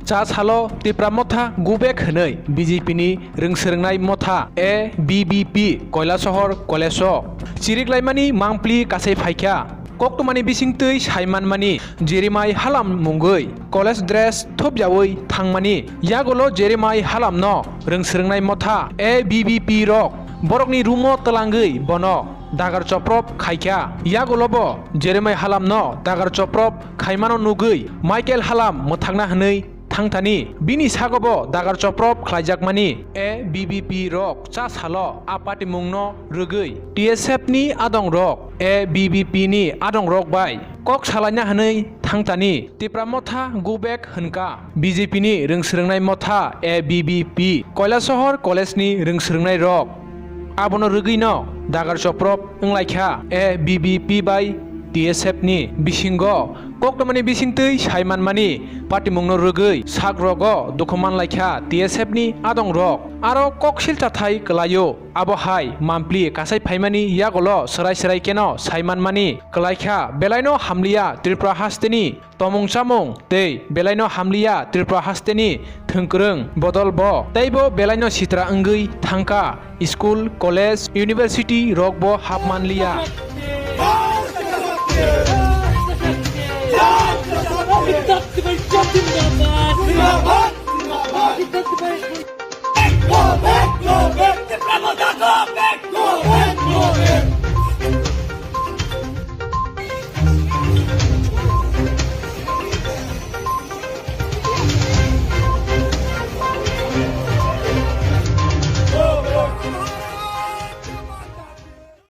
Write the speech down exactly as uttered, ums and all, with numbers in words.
Cha salo Tipra Motha go back hwnwi B J P ni rwngswrwngnai motha A B B P Koilasohor college o chiriklaimani mangpli kasai phaikha. Koktwmani bisingtwi sai manmani Jerimai Halam mungwi college dress thopjawi thangmani yagulo Jerimai Halamno rwngswrwngnai motha A B B P rok borokni room o twlangwi bono dagar choprop khaikha. Yagulobo Jerimai Halamno dagar choprop khaimano nugwi Michael Halam mwthakna hwnwi thangthani bini sagobo dagar choprop khlaijakmani A B B P rok cha salo a patimungno rwgwi T S F ni adongrok A B B P ni adongrok bai kok salaina hwnwi thangthani Tipra Motha go back hwnkha B J P ni rwngswrwngnai motha A B B P Koilasohor college ni rwngswrwngnai rok. Abono rwgwino dagar choprop wnglaikha A B B P bai T S F ni bisingo. Koktwmani bisingtwi sai manmani patimungno rwgwi sakrogo dukhu manlaikha T S F ni adongrok. Aro koksil chathai kwlaio, abo hai mampli kasai phaimani yagulo swrai swrai keno sai manmani kwlaikha, belaino hamliya Tripura hasteni tomung chamung tei belaino hamliya Tripura hasteni thwngkwrwng bodol bo, teibo belaino sitra wngwi thangkha. School, college, university rok bo hap manliya.